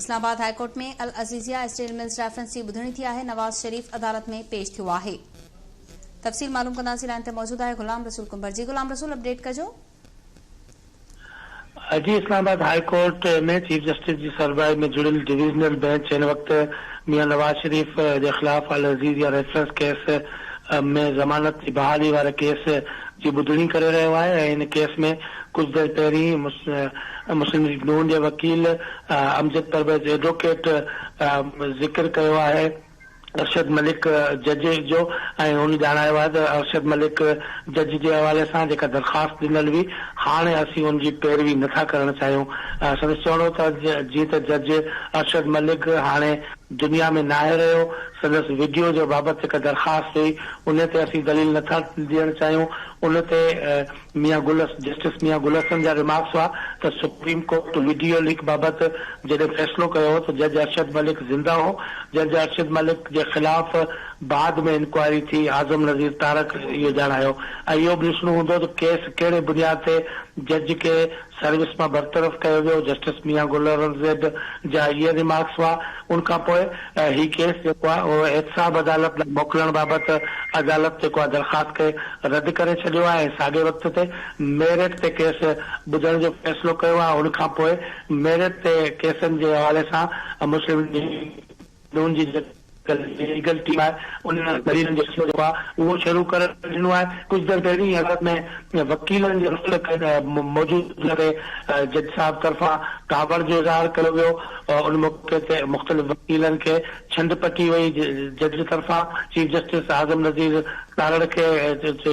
Islamabad high court ۾ Al Azizia steel mills reference جي ٻڌڻي ٿي آهي، نواز شريف عدالت ۾ پيش ٿيو آهي. تفصيل معلوم ڪنداسين لائين تي موجود آهي غلام رسول ڪنڀر جي غلام رسول اپڊيٽ ڪجو. جي Islamabad high court ۾ chief justice جي سربراهي ۾ جڙيل ڊويزنل بئنچ هن وقت ميان نواز شريف جي خلاف العزيزيه ريفرنس ڪيس ۾ ضمانت جي بحالي واري ڪيس جي ٻڌڻي ڪري رهيو آهي ۽ ان ڪيس ۾ ڪجهه دير پهرين مسلم ليگ نون جي وڪيل امجد پرويز ايڊووڪيٽ ذڪر ڪيو آهي ارشد ملڪ جج جو ۽ هن ڄاڻايو آهي ته ارشد ملڪ جج جي حوالي سان جيڪا درخواست ڏنل هئي هاڻي اسين ان جي پيروي نه ٿا ڪرڻ چاهيون. سندس چوڻ هو ته جيئن ته جج ارشد ملڪ هاڻي دنيا ۾ ناهي رهيو سندس وڊيو جي بابت جيڪا درخواست هئي ان تي اسين دليل نه ٿا ڏيڻ چاهيون ان تي ميان گل جسٽس ميان گل حسن جا ريمارڪس هئا ته سپريم ڪورٽ وڊيو ليڪ بابت جڏهن فيصلو ڪيو هو ته جج ارشد ملڪ زنده هو، جج ارشد ملڪ جي خلاف بعد ۾ انڪوائري ٿي، اعظم نذير تارڪ اهو ڄاڻايو ۽ اهو به ڏسڻو هوندو ته ڪيس ڪهڙي بنياد تي جج کي سروس مان برطرف ڪيو ويو، جسٽس ميان گل اورنگزيب جا اهي ريمارڪس هئا، ان کان پوء هي ڪيس جيڪو آهي اهو احتساب عدالت ڏانهن موڪلڻ بابت عدالت جيڪو آهي درخواست کي رد ڪري ڇڏيو آهي ۽ ساڳئي وقت تي ميرٽ تي ڪيس ٻڌڻ جو فيصلو ڪيو آهي ان کان پوء ميرٽ تي ڪيسن جي حوالي سان مسلم ليگ نون جي جيڪا ليگل ٽيم آهي ان دليلن جو سلسلو جيڪو آهي اهو شروع ڪري ڏنو آهي ڪجهه دير پهرين ئي عدالت ۾ وڪيلن جي رول موجود تي جج صاحب طرفان ڪاوڙ جو اظهار ڪيو ويو ان موقعي تي مختلف وڪيلن کي ڇنڊ پٽي وئي جج طرفان چيف جسٽس اعظم نذير تارڙ کي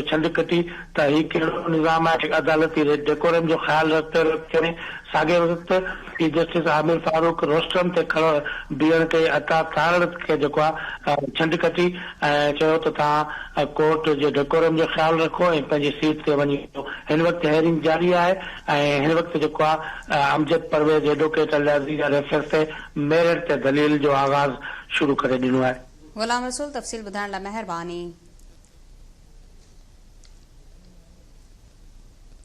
ڇنڊ ڪٽي ته هي ڪهڙو نظام آهي عدالتي ڊيڪورم جو خيال رکيو وڃي ساڳئي وقت chief justice Amir Farooq rostrum تي کڙو بيهڻ تي عطا تارڙ کي جيڪو آهي ڇنڊ ڪٽي ۽ چيو ته توهان ڪورٽ جي ڊيڪورم جو خيال رکو ۽ پنهنجي سيٽ تي وڃي ويهو. هن وقت هيئرنگ جاري آهي ۽ هن وقت جيڪو آهي امجد پرويز ايڊووڪيٽ العزيزيه ريفرنس تي ميرٽ تي دليل جو آغاز شروع ڪري ڏنو آهي. غلام رسول تفصيل ٻڌائڻ لاء مهرباني.